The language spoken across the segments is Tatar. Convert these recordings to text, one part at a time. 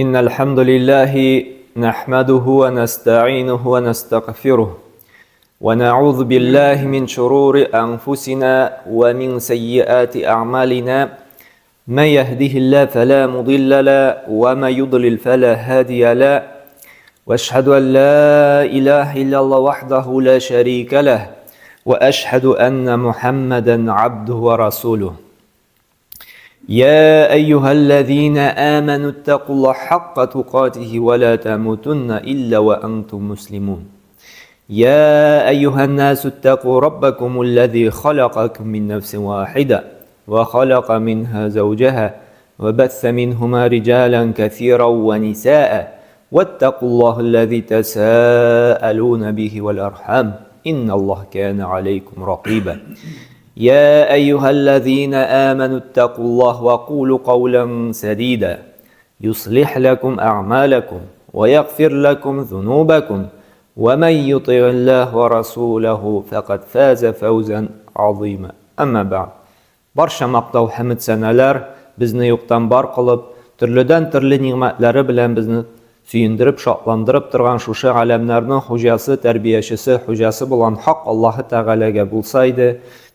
إن الحمد لله نحمده ونستعينه ونستغفره ونعوذ بالله من شرور أنفسنا ومن سيئات أعمالنا ما يهده الله فلا مضل له وما يضلل فلا هادي له واشهد أن لا إله إلا الله وحده لا شريك له وأشهد أن محمدا عبده ورسوله يا أيها الذين آمنوا اتقوا الله حق تقاته ولا تموتن إلا وأنتم مسلمون يا أيها الناس اتقوا ربكم الذي خلقكم من نفس واحدة وخلق منها زوجها وبث منهما رجالا كثيرا ونساء واتقوا الله الذي تساءلون به والأرحام إن الله كان عليكم رقيبا يا أيها الذين آمنوا اتقوا الله وقولوا قولا سديدا يصلح لكم أعمالكم ويغفر لكم ذنوبكم ومن يطع الله ورسوله فقد فاز فوزا عظيما أما بعد Барча мактау хәмед сәналәр безне юктан бар кылып, төрледән-төрле нигъмәтләре белән безне сөендереп, шатландырып торган шушы галәмнәрнең хуҗасы, тәрбиячесе, хуҗасы булган Хак Аллаһы Тәгаләгә булса иде,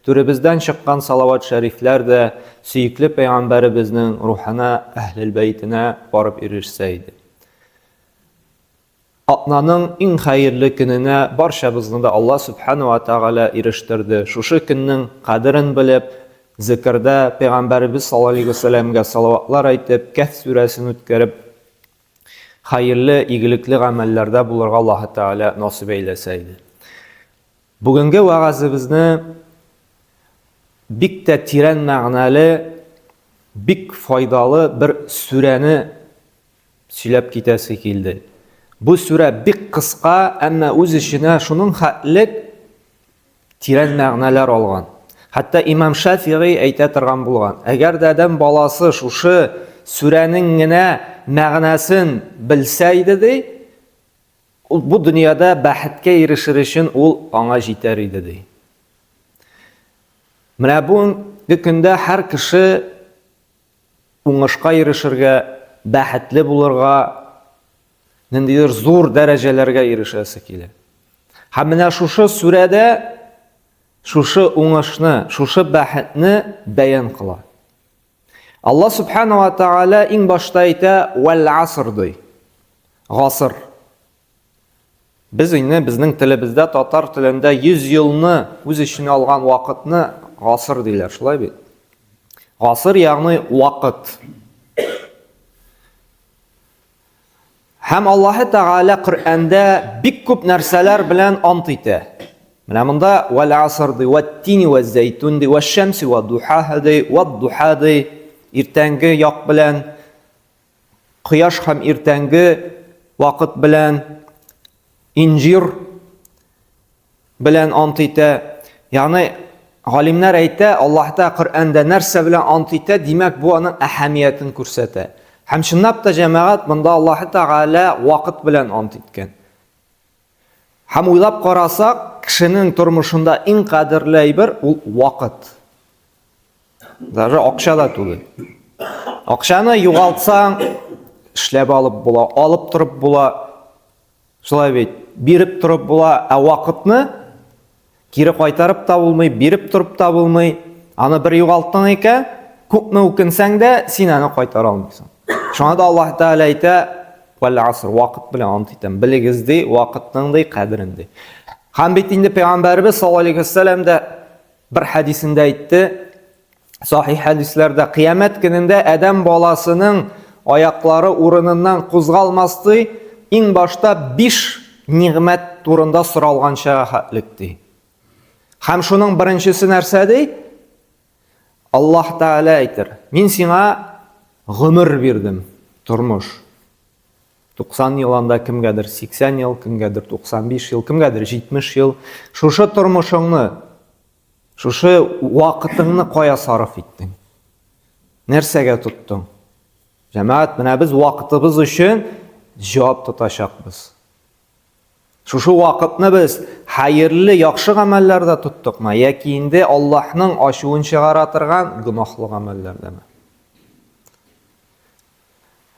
түребездән чыккан салават шәрифләр дә сөекле пәйгамбәребезнең рухына, әһлел-бәйтенә барып ирешсә иде. Атнаның иң хәерле көненә барчабызны да Алла Сүбхәнә вә Тәгалә ирештерде. Шушы көннең кадерен белеп, зикердә Пәйгамбәребез саллаллаһу алейһи вә сәлләмгә салаватлар әйтеп, Кәһф сүрәсен үткәреп, хәерле, игелекле гамәлләрдә булырга Аллаһы Тәгалә насыйп әйләсә иде. Бүгенге вәгазебезне бик тә тирән мәгънәле, бик файдалы бер сүрәне сөйләп китәсе килде. Бу сүрә бик кыска, әмма үз эченә шуның хәтлек тирән мәгънәләр алган. Хәтта имам Шафигый әйтә торган булган. Әгәр дә адәм баласы шушы сүрәнең генә мәгънәсен белсә иде ди, ул бу дөньяда бәхеткә ирешер өчен ул аңа җитәр иде ди. Менә бүгенге көндә һәр кеше уңышка ирешергә, бәхетле булырга, ниндидер зур дәрәҗәләргә ирешәсе килә. Һәм менә шушы сүрәдә шушы уңышны, шушы бәхетне бәян кыла. Алла субхана ва тааля иң башта әйтә вәл аср ди. Гасыр. Без инде безнең телебездә татар телендә 100 елны үз эченә алган вакытны гасыр диләр, шулай бит? Гасыр ягъни вакыт. Һәм Аллаһы Тәгалә Коръәндә бик күп нәрсәләр белән ант итә. Менә монда вәл аср ди, вәт тини вә зәйтүн ди, вә шәмси вә духаһа ди, вә духа ди, иртәнге як белән Кояш һәм иртәнге вакыт белән инҗир белән ант итә. Ягъни галимнәр әйтә, Аллаһ та Коръәндә нәрсә белән ант итә, димәк, бу аның әһәмиятен күрсәтә. Һәм чынлап та җәмәгать монда Аллаһ Тәгалә вакыт белән ант иткән. Һәм уйлап карасак, кешенең тормышында иң кадерле әйбер ул вакыт. Даже акча да түгел. Акчаны югалтсаң, эшләп алып була, алып торып була. Шулай бит, биреп торып була, ә вакытны кире кайтарып та булмый, биреп торып та булмый. Аны бер югалттың икән, күпме үкенсәң дә, син аны кайтара алмыйсың. Шуңа да Аллаһ Тәгалә әйтә, вәл аср, вакыт белән ант итәм. Белегез ди, вакытның ди кадерен ди. Һәм бит инде пәйгамбәребез саллаллаһу алейһи вәсәлләм дә Бер хәдисендә әйтте, сахих хәдисләрдә, кыямәт көнендә адәм баласының аяклары урыныннан кузгалмас ди, иң башта биш нигъмәт турында соралганча хәтлек ди. Һәм шуның беренчесе нәрсә ди? Аллаһ Тәгалә әйтер, мин сиңа гомер бирдем, тормыш. 90 ел анда кемгәдер 80 ел, кемгәдер 95 ел, кемгәдер 70 ел. Шушы тормышыңны, шушы вакытыңны кая сарыф иттең? Нәрсәгә тоттың? Җәмәгать, менә без вакытыбыз өчен җавап тотачакбыз. Шушы вакытны без хәерле, яхшы гамәлләрдә тоттыкмы, яки инде Аллаһның ачуын чыгара торган гөнаһлы гамәлләрдәме?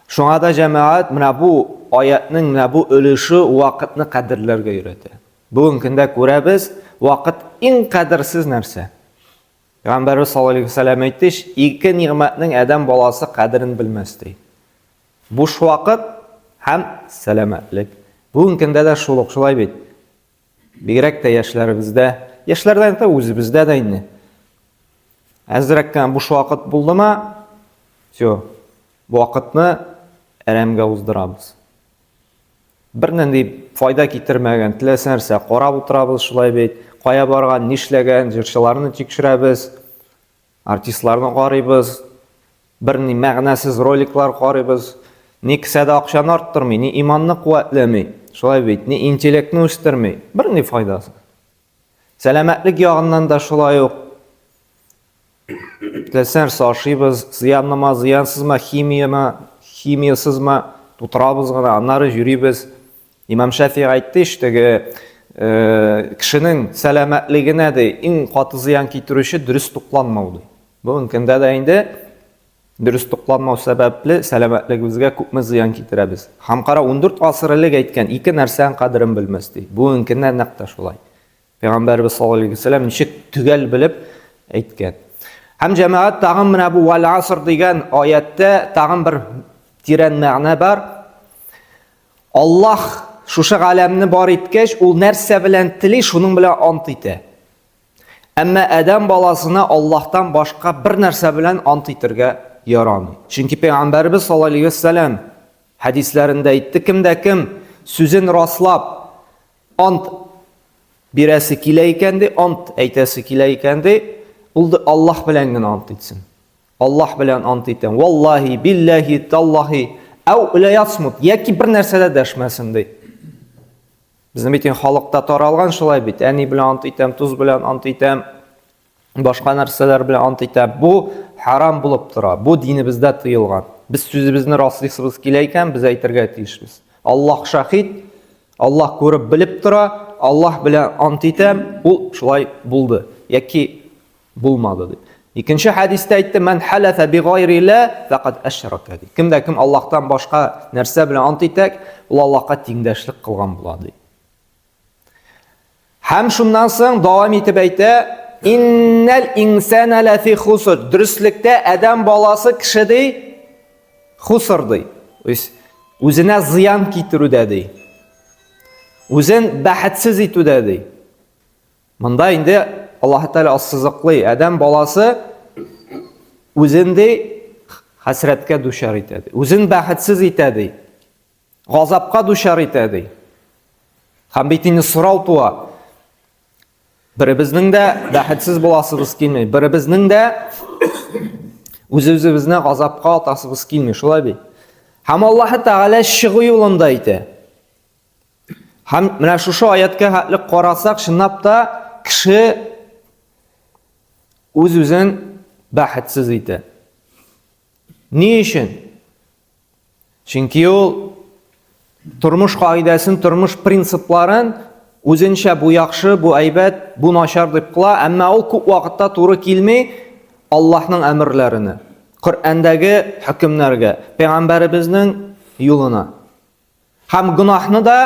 Шуңа да җәмәгать менә бу аятның менә бу өлеше вакытны кадерләргә өйрәтә. Бүгенге көндә күрәбез, вакыт иң кадерсез нәрсә. Пәйгамбәрбез саллаллаһу алейһи вәсәлләм әйтте, ике нигъмәтнең адәм баласы кадерен белмәс ди. Буш вакыт һәм сәламәтлек. Бүгенге көндә дә шул ук шулай бит. Бигрәк тә яшьләребездә, яшьләрдән тә үзебездә дә инде. Әзрәк кенә буш вакыт булдымы, все, вакытны әрәмгә уздырабыз. Бернинди файда китермәгән, теләсә нәрсә карап утырабыз шулай бит. Кая барган, нишләгән, җырчыларны тикшерәбез, артистларны карыйбыз, берни мәгънәсез роликлар карыйбыз. Ни кесәдә акчаны арттырмый, ни иманны куәтләми, шулай бит, ни интеллектны үстерми, берни файдасы. Сәламәтлек ягыннан да шулай ук. Теләсә нәрсә ашыйбыз, зыянлымы, зыянсызмы, химияме, химиясызмы, тутырабыз гына, аннары йөрибез. Имам Шәфигъ әйтте ич, теге э, кешенең сәламәтлегенә ди, иң каты зыян китерүче дөрес тукланмау ди. Бүгенге көндә дә инде дөрес тукланмау сәбәпле сәламәтлегебезгә күпме зыян китерәбез. Һәм кара 14 гасыр элек әйткән ике нәрсәнең кадерен белмәс ди. Бүгенге көндә нәкъ тә шулай. Пәйгамбәрбез саллаллаһу алейһи вәсәлләм ничек төгәл белеп әйткән. Һәм җәмәгать тагын менә бу вәл аср дигән аятта тагын бер тирән мәгънә бар. Аллаһ шушы галәмне бар иткәч, ул нәрсә белән тели, шуның белән ант итә. Әмма адәм баласына Аллаһтан башка бер нәрсә белән ант итергә ярамый. Чөнки пәйгамбәрбез саллаллаһу алейһи вәсәлләм хәдисләрендә әйтте, кем дә кем сүзен раслап ант бирәсе килә икән ди, ант әйтәсе килә икән ди, ул да Аллаһ белән генә ант итсен. Аллаһ белән ант итәм. Валлаһи, биллаһи, таллаһи, әу ла ясмут, яки бер нәрсә дә дәшмәсен ди. Безнең бит халыкта таралган шулай бит. Әни белән ант итәм, туз белән ант итәм, башка нәрсәләр белән ант итә. Бу харам булып тора. Бу динебездә тыелган. Без сүзебезне раслыйсыбыз килә икән, без әйтергә тиешбез. Аллаһ шахид, Аллаһ күреп белеп тора, Аллаһ белән ант итәм, ул шулай булды яки булмады дип. Икенче хәдистә әйтте, "Ман халафа би гайрилла фақад ашрака" ди. Кемдә кем Аллаһтан башка нәрсә белән ант итәк, ул Аллаһка тиңдәшлек кылган була ди. Һәм шуннан соң дәвам итеп әйтә, Иннәл инсана ләфи хуср. Дөреслектә адәм баласы кеше ди, хуср ди. То есть үзенә зыян китерүдә ди. Үзен бәхетсез итүдә ди. Монда инде Аллаһ Тәгалә ассызыклый, адәм баласы үзен ди хәсрәткә дучар итә ди. Үзен бәхетсез итә ди. Газапка дучар итә ди. Һәм бит инде сорау туа. Беребезнең дә бәхетсез буласыбыз килми. Беребезнең дә үз-үзебезне газапка атасыбыз килми, шулай бит. Һәм Аллаһ Тәгалә чыгу юлында әйтә. Һәм менә шушы аяткә хәтле карасак, чынлап та кеше үз-үзен бәхетсез итә. Ни өчен? Чөнки ул тормыш кагыйдәсен, тормыш принципларын үзенчә бу яхшы, бу әйбәт, бу начар дип кыла, әмма ул күп вакытта туры килми Аллаһның әмерләренә, Коръәндәге хөкемнәргә, пәйгамбәребезнең юлына. Һәм гөнаһны да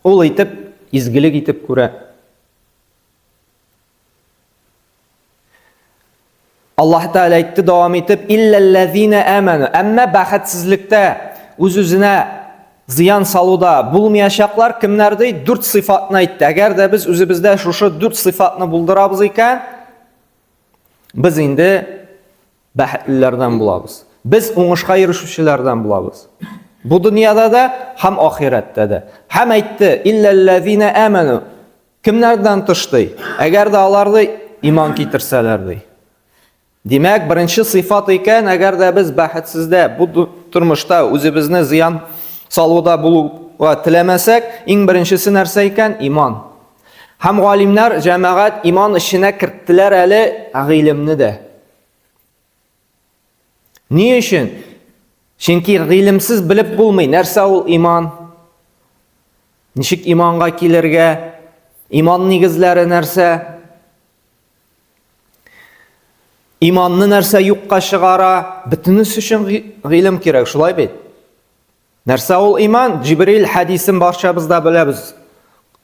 ул итеп, изгелек итеп күрә. Аллаһ Тәгалә әйтте дәвам итеп, "Илләлләзина аману". Әмма бәхетсезлектә үз-үзенә зыян салуда булмаячаклар кемнәр ди? Дүрт сыйфатны әйтте. Әгәр дә без үзебездә шушы дүрт сыйфатны булдырабыз икән, без инде бәхетлеләрдән булабыз. Без уңышка ирешүчеләрдән булабыз. Бу дөньяда да һәм ахирәттә дә. Һәм әйтте, "Илләлләзина аману". Кемнәрдән тыш ди? Әгәр дә алар ди иман китерсәләр ди. Димәк, беренче сыйфат икән, әгәр дә без бәхетсездә бу тормышта үзебезне зыян салуда булуга теләмәсәк, иң беренчесе нәрсә икән? Иман. Һәм галимнәр җәмәгать иман эченә керттеләр әле гыйлемне дә. Ни өчен? Чөнки гыйлемсез белеп булмый, нәрсә ул иман? Ничек иманга килергә? Иман нигезләре нәрсә? Иманны нәрсә юкка чыгара? Бөтенесе өчен гыйлем кирәк, шулай бит? Нәрсә ул иман? Җибрил хәдисен барчабыз да беләбез.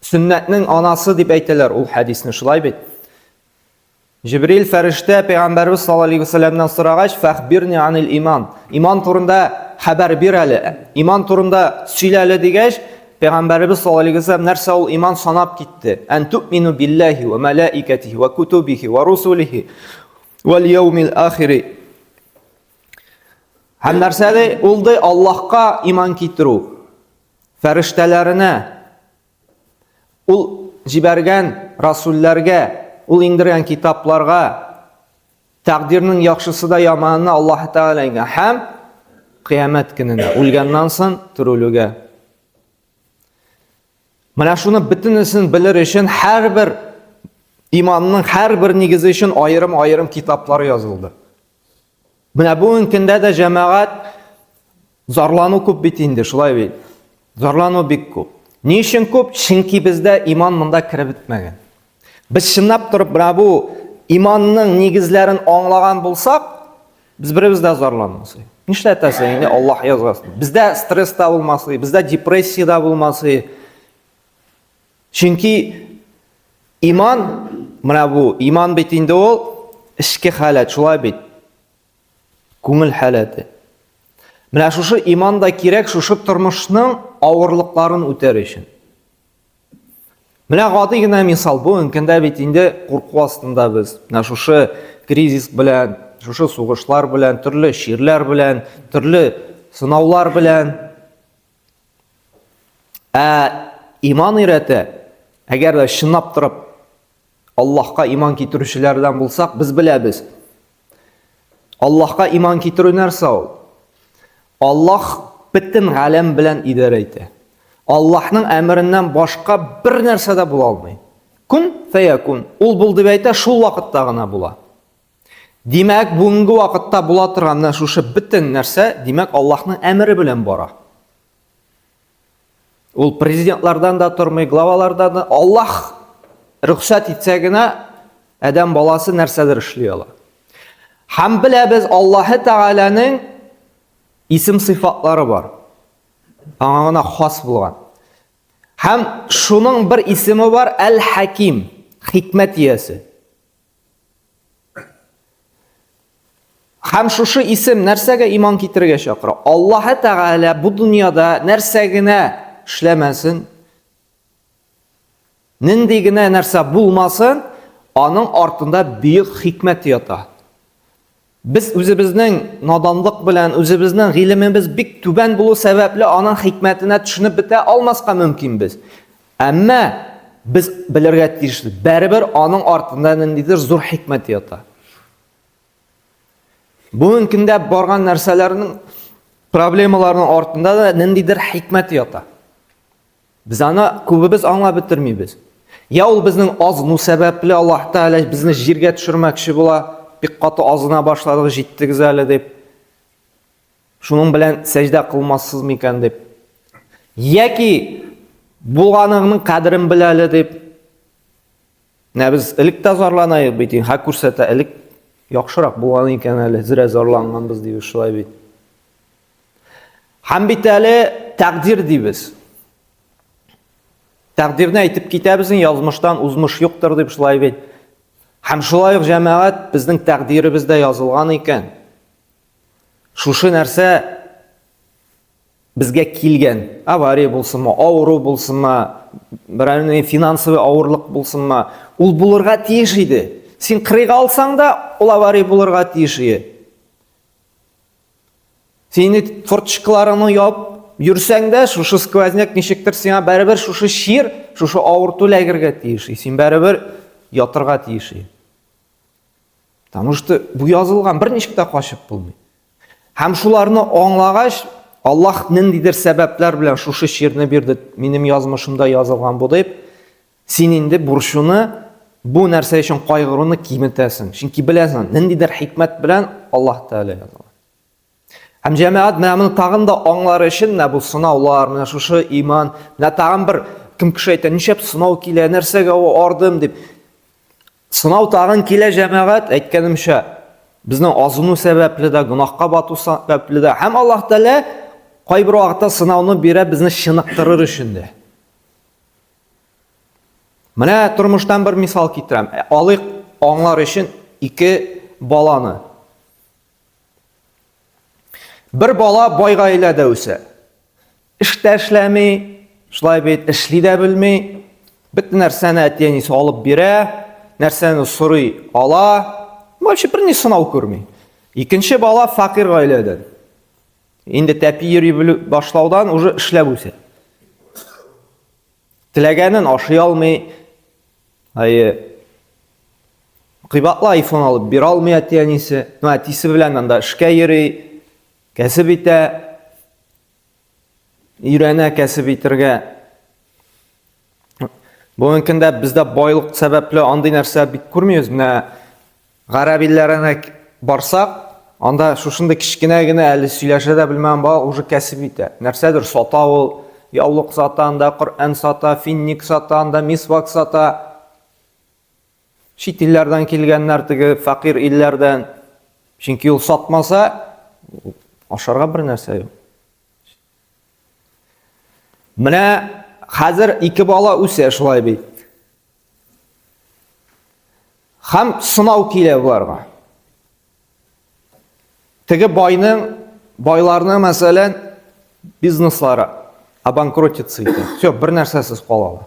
Сөннәтнең анасы дип әйтәләр ул хәдисне, шулай бит? Җибрил фәрештә пәйгамбәрбез саллаллаһу алейһи вәсәлләмнән сорагач, "Фәхбирни анил иман." Иман турында хәбәр бир әле. Иман турында сөйлә әле дигәч, пәйгамбәрбез саллаллаһу алейһи вәсәлләм нәрсә ул иман санап китте. Ан ту'мину биллаһи ва малаикатихи ва кутубихи ва русулихи вал яумил ахири. Һәм нәрсә ди? Ул ди Аллаһка иман китерү, фәрештәләренә, Ул җибәргән расулләргә, ул иңдергән китапларга, тәкъдирнең яхшысы да яманына Аллаһ Тәгаләгә һәм кыямәт көненә, үлгәннән соң терелүгә. Менә шуны бөтенесен белер өчен һәрбер иманның һәрбер нигезе өчен аерым-аерым китаплар язылды. Менә бүгенге көндә дә җәмәгать зарлану күп бит инде, шулай бит. Зарлану бик күп. Ни өчен күп? Чөнки бездә иман монда кереп бетмәгән. Без чынлап торып менә бу иманның нигезләрен аңлаган булсак, без беребез дә зарланмас. Нишләтәсең инде Аллаһ язган. Бездә стресс та булмас, бездә депрессия дә булмас. Чөнки иман, менә бу иман бит инде ул эчке халәт, шулай бит. Күңел халәте. Менә шушы иман да кирәк шушы тормышның авырлыкларын үтәр өчен. Менә гади генә мисал, бу көндә бит инде курку астында без. Менә шушы кризис белән, шушы сугышлар белән, төрле чирләр белән, төрле сынаулар белән Ә иман өйрәтә, әгәр дә чынлап торып Аллаһка иман китерүчеләрдән булсак, без беләбез. Аллаһка иман китерү нәрсә ул? Аллаһ бөтен галәм белән идарә итә. Аллаһның әмереннән башка бер нәрсә дә була алмый. Кун фәякун. Ул бул дип әйтә, шул вакытта гына була. Димәк, бүгенге вакытта була торган менә шушы бөтен нәрсә, димәк, Аллаһның әмере белән бара. Ул президентлардан да тормый, главалардан да. Аллаһ рөхсәт итсә генә, адәм баласы нәрсәдер эшли ала. Һәм беләбез, Аллаһы Тәгаләнең исем сыйфатлары бар. Аңа гына хас булган. Һәм шуның бер исеме бар, Әл-Хаким, хикмәт иясе. Һәм шушы исем нәрсәгә иман китерергә чакыра? Аллаһы Тәгалә бу дөньяда нәрсә генә эшләмәсен, нинди генә нәрсә булмасын, аның артында бөек хикмәт ята. Без үзебезнең наданлык белән, үзебезнең гыйлемебез бик түбән булу сәбәпле аның хикмәтенә төшенеп бетә алмаска мөмкинбез. Әмма без белергә тиешле, бәребер аның артында ниндидер зур хикмәт ята. Бүгенге көндә барган нәрсәләрнең проблемаларның артында да ниндидер хикмәт ята. Без аны күбебез аңлап бетермибез. Я ул безнең азыну сәбәпле Аллаһ Тәгалә безне җиргә төшермәкче була, бик каты азына башладык, җиттегез әле дип. Шуның белән сәҗдә кылмассыз микән дип. Яки булганыңның кадерен бел әле дип. Менә без элек тә зарланаек бит, хак күрсәтә, элек яхшырак булган икән әле, зря зарланганбыз дибез шулай бит. Һәм бит әле тәкъдир дибез. Тәкъдирне әйтеп китәбез, язмыштан узмыш юктыр дип шулай бит. Һәм шулай ук җәмәгать безнең тәкъдиребездә язылган икән. Шушы нәрсә безгә килгән. Авария булсынмы, авыру булсынмы, берәр финансовый авырлык булсынмы, ул булырга тиеш иде. Син кырыйга алсаң да, ул авария булырга тиеш иде. Син форточкаларыңны ябып йөрсәң дә, шушы сквозняк ничектер сиңа барыбер шушы чир, шушы авырту эләгергә тиеш. Син барыбер ятырга тиеш. Потому что бу язылган, берничек тә качып булмый. Һәм шуларны аңлагач, Аллаһ ниндидер сәбәпләр белән шушы чирне бирде, минем язмышымда язылган бу дип, син инде бурчуны бу нәрсә өчен кайгыруны киметәсең. Чөнки беләсең, ниндидер хикмәт белән Аллаһ Тәгалә язылган. Һәм җәмәгать менә моны тагын да аңлар өчен менә бу сынаулар, менә шушы иман, менә тагын бер кем кеше әйтә, нишләп сынау килә, нәрсәгә ул ардым дип. Сынау тагын килә җәмәгать, әйткәнемчә, безнең азыну сәбәпле дә, гөнаһка бату сәбәпле дә. Һәм Аллаһ Тәгалә Кайбер вакытта сынауны бирә безне чыныктырыр өчен дә. Менә тормыштан бер мисал китерәм. Э, алыйк аңлар өчен ике баланы. Бер бала бай гаиләдә үсә. Эш тә эшләми, шулай бит, эшли дә белми. Бөтен нәрсәне әти-әнисе алып бирә, нәрсәне сорый ала. Вообще бер ни сынау күрми. Икенче бала факир гаиләдән. Инде тәпи йөри белү башлаудан уже эшләп үсә. Теләгәнен ашый алмый. Әйе. Кыйбатлы айфон алып бирә алмый әти-әнисе. Ну, әтисе белән анда эшкә йөри, кәсеп итә. Өйрәнә кәсеп итергә. Бүгенге көндә бездә байлык сәбәпле андый нәрсә бик күрмибез. Менә гарәп илләренә барсак, анда шушындый кечкенә генә әле сөйләшә дә белмәгән бала уже кәсеп итә. Нәрсәдер сата ул, яулык сата анда, Коръән сата, финник сата анда, мисвак сата. Чит илләрдән килгәннәр теге фәкыйрь илләрдән. Чөнки ул сатмаса, ашарга бер нәрсә юк. Менә хәзер ике бала үсә шулай бит. Һәм сынау килә боларга. Теге байның, байларның, мәсәлән, бизнеслары обанкротиться итә. Все, бер нәрсәсез калалар.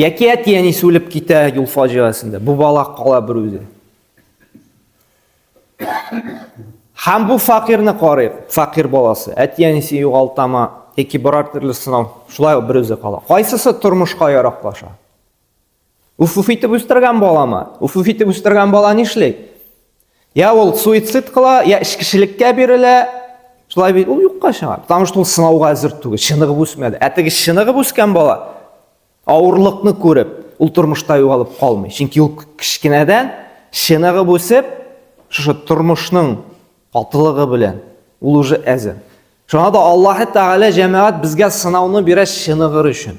Яки әти-әнисе үлеп китә юл фаҗигасендә. Бу бала кала бер үзе. Һәм бу факирны карыйк, факир баласы, әти-әнисе югалтама, яки берәр төрле сынау, шулай бер үзе кала. Кайсысы тормышка яраклаша? Уф-уф итеп үстергән баламы? Уф-уф итеп үстергән бала нишли? Я ул суицид кыла, я эчкечелеккә бирелә. Шулай бит, ул юкка чыга. Потому что ул сынауга әзер түгел, чыныгып үсмәде. Ә теге чыныгып үскән бала авырлыкны күреп, ул тормышта югалып калмый. Чөнки ул кечкенәдән чыныгып үсеп, шушы тормышның катылыгы белән ул уже әзер. Шуңа да Аллаһы Тәгалә җәмәгать безгә сынауны бирә чыныгыр өчен.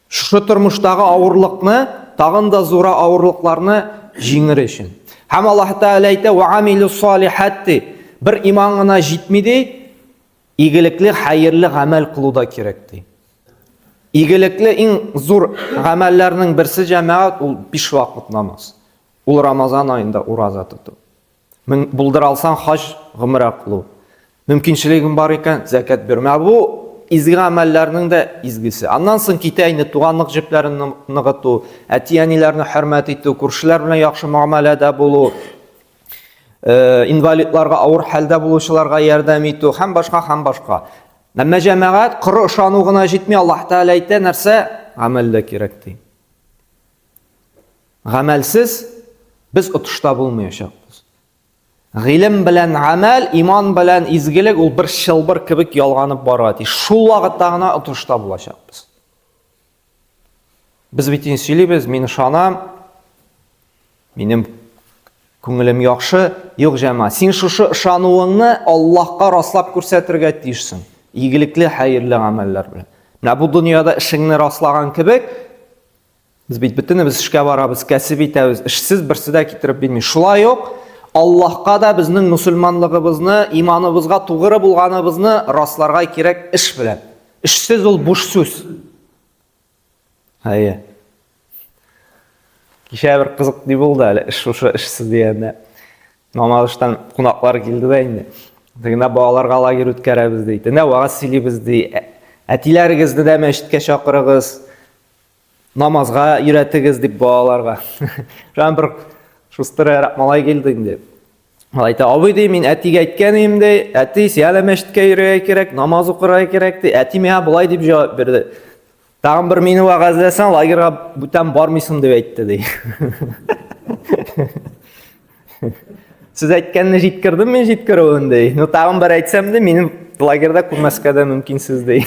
Шушы тормыштагы авырлыкны, тагын да зура авырлыкларны җиңер өчен. Һәм Аллаһ Тәгалә әйтә: "Ва амилу салихат" ди. Бер иман гына җитми ди, игелекле, хәерле гамәл кылу да кирәк ди. Игелекле иң зур гамәлләрнең берсе җәмәгать ул биш вакыт намаз. Ул Рамазан аенда ураза тоту. Булдыра алсаң, хаҗ, гомрә кылу. Мөмкинчелегең бар икән, зәкят бирү. Менә бу изге гамәлләрнең дә изгесе. Аннан соң китә инде туганлык җепләрен ныгыту, әти-әниләрне хөрмәт итү, күршеләр белән яхшы мөгамәләдә булу, э, инвалидларга, авыр хәлдә булучыларга ярдәм итү һәм башка һәм башка. Әмма җәмәгать коры ышану гына җитми, Аллаһ Тәгалә әйтә, нәрсә? Гамәл дә кирәк ди. Гамәлсез без отышта булмаячакбыз. Гыйлем белән гамәл, иман белән изгелек ул бер чылбыр кебек ялганып барырга тиеш. Шул вакытта гына отышта булачакбыз. Без бит инде сөйлибез, мин ышанам, минем күңелем яхшы, юк җәмәгать. Син шушы ышануыңны Аллаһка раслап күрсәтергә тиешсең. Игелекле, хәерле гамәлләр белән. Менә бу дөньяда эшеңне раслаган кебек, Без бит бөтенебез эшкә барабыз, кәсеп итәбез, эшсез берсе дә китереп бирми. Шулай ук Аллаһка да безнең мусульманлыгыбызны, иманыбызга тугры булганыбызны расларга кирәк эш белән. Эшсез ул буш сүз. Әйе. Кичә бер кызык ни булды әле, эш шушы эшсез дигәндә. Мамадыштан кунаклар килде дә инде. Тегендә балаларга лагерь үткәрәбез ди. Тегендә вәгазь сөйлибез ди. Әтиләрегезне дә мәчеткә чакырыгыз. Намазга өйрәтегез дип балаларга. Шуннан бер шустырырак малай килде инде. Малай әйтә, абый ди, мин әтигә әйткән идем ди, әти, сиңа да мәчеткә йөрергә кирәк, намаз укырга кирәк ди. Әти миңа болай дип җавап бирде. Тагын бер мине вәгазьләсәң, лагерьга бүтән бармыйсың дип әйтте ди. Сез әйткәнне җиткердем мин җиткерүен ди. Ну тагын бер әйтсәм ди, мине лагерьда күрмәскә дә мөмкинсез ди.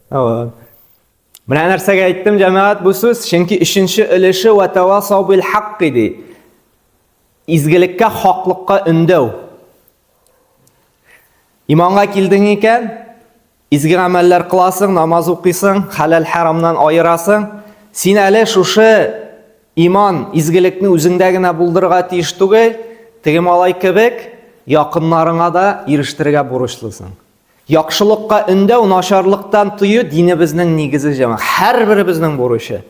Вот. Менә нәрсәгә әйттем, җәмәгать, бу сүз, чөнки өченче өлеше вә тавасау бил хакки ди. Изгелеккә, хаклыкка өндәү. Иманга килдең икән, изге гамәлләр кыласың, намаз укыйсың, хәләл харамнан аерасың. Син әле шушы иман, изгелекне үзеңдә генә булдырырга тиеш түгел, теге малай кебек. якыннарыңа да ирештерергә бурычлысың. Яхшылыкка өндәү, начарлыктан тыю динебезнең нигезе җәмәгать. Һәрберебезнең бурычы.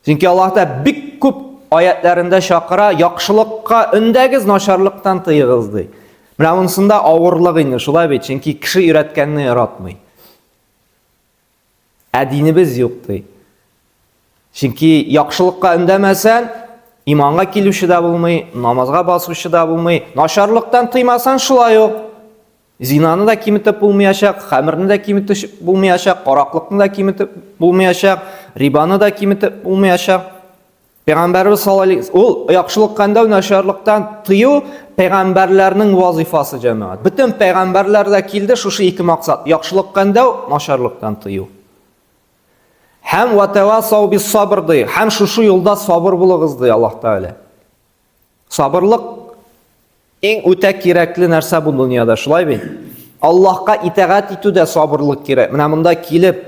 Чөнки Аллаһ та бик күп аятләрендә чакыра, яхшылыкка өндәгез, начарлыктан тыегыз ди. Менә монысында авырлык инде, шулай бит, чөнки кеше өйрәткәнне яратмый. Ә динебез юк ди. Чөнки яхшылыкка өндәмәсән, иманга килүче дә булмый, намазга басучы да булмый, начарлыктан тыймасаң шулай ук. Зинаны да киметеп булмаячак, хәмерне дә киметеп булмаячак, караклыкны да киметеп булмаячак, рибаны да киметеп булмаячак. Пәйгамбәрбез саллаллаһу ул яхшылыкка өндәү, начарлыктан тыю пәйгамбәрләрнең вазифасы җәмәгать. Бөтен пәйгамбәрләр дә килде шушы ике максат: яхшылыкка өндәү, начарлыктан тыю. Һәм ватавасау бис сабр ди. Һәм шушы юлда сабыр булыгыз ди Аллаһ Тәгалә. Сабырлык иң үтә кирәкле нәрсә бу дөньяда, шулай бит? Аллаһка итагать итү дә сабырлык кирәк. Менә монда килеп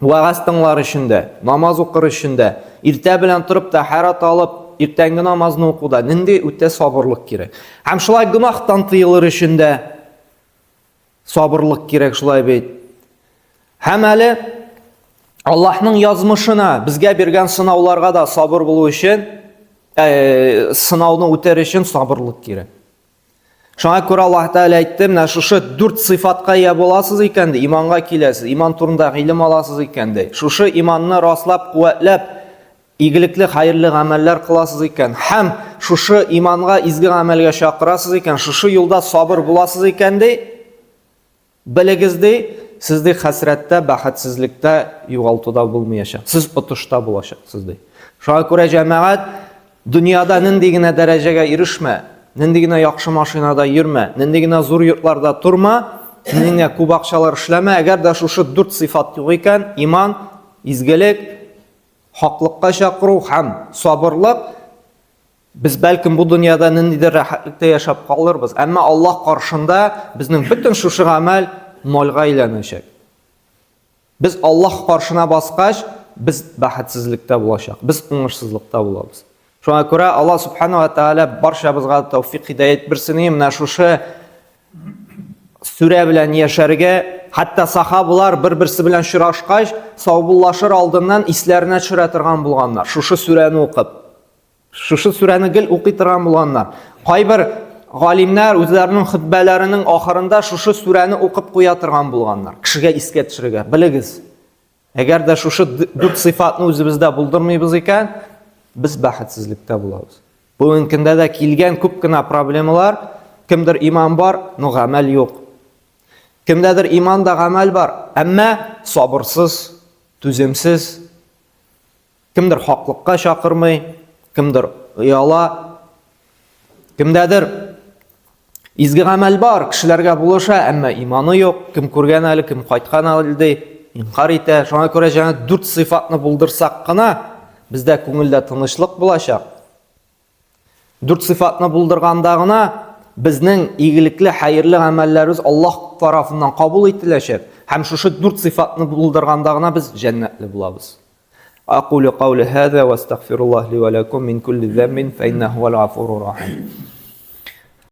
вәгазь тыңлар өчен дә, намаз укыр өчен дә, иртә белән торып тәһарәт алып, иртәнге намазны укуда нинди үтә сабырлык кирәк. Һәм шулай гөнаһтан тыелыр өчен дә Сабырлык кирәк шулай бит. Һәм әле Аллаһның язмышына, безгә биргән сынауларга да сабыр булу өчен, ә, сынауны үтәр өчен сабырлык кирәк. Шуңа күрә Аллаһ Тәгалә әйтте, менә шушы дүрт сыйфатка ия буласыз икән, ди, иманга киләсез, иман турында гыйлем аласыз икән, ди. Шушы иманны раслап, куәтләп, игелекле, хәерле гамәлләр кыласыз икән һәм шушы иманга, изге гамәлгә чакырасыз икән, шушы юлда сабыр буласыз икән, ди, белегез, ди, сез, ди, хәсрәттә, бәхетсезлектә, югалтуда булмаячак. Сез отышта булачаксыз, ди. Шуңа күрә җәмәгать дөньяда нинди генә дәрәҗәгә ирешмә, нинди генә яхшы машинада йөрмә, нинди генә зур йортларда торма, нинди генә күп акчалар эшләмә, әгәр дә шушы дүрт сыйфат юк икән, иман, изгелек, хаклыкка чакыру һәм сабырлык, без бәлкем бу дөньяда ниндидер рәхәтлектә яшәп калырбыз, әмма Аллаһ каршында безнең бөтен шушы гамәл нольга әйләнәчәк. Без Аллаһ каршына баскач, без бәхетсезлектә булачак, без уңышсызлыкта булабыз. Шуңа күрә Аллаһ субхана ва тааля барчабызга тәүфик һидаят бирсен, менә шушы сүрә белән яшәргә, хәтта сахабалар бер-берсе белән очрашкач, саубуллашыр алдыннан исләренә төшерә торган булганнар. Шушы сүрәне укып. Шушы сүрәне гел укый торган булганнар. Кайбер галимнәр үзләренең хөтбәләренең ахырында шушы сүрәне укып куя торган булганнар. Кешегә искә төшерергә. Белегез, әгәр дә шушы дүрт сыйфатны үзебездә булдырмыйбыз икән, без бәхетсезлектә булабыз. Бүгенге көндә дә килгән күп кенә проблемалар, кемдер иман бар, но гамәл юк. Кемдәдер иман да гамәл бар, әмма сабырсыз, түземсез. Кемдер хаклыкка чакырмый, кемдер ояла. Кемдәдер изге гамәл бар, кешеләргә булыша, әмма иманы юк. Кем күргән әле, кем кайткан әле ди, инкар итә. Шуңа күрә җәнә дүрт сыйфатны булдырсак кына, бездә күңелдә тынычлык булачак. Дүрт сыйфатны булдырганда гына безнең игелекле, хәерле гамәлләребез Аллаһ тарафыннан кабул ителәчәк. Һәм шушы дүрт сыйфатны булдырганда гына без җәннәтле булабыз. Акулю каули һаза ва астагфируллаһ ли ва лакум мин кулли заммин фа иннаһу хуал гафурур рахим.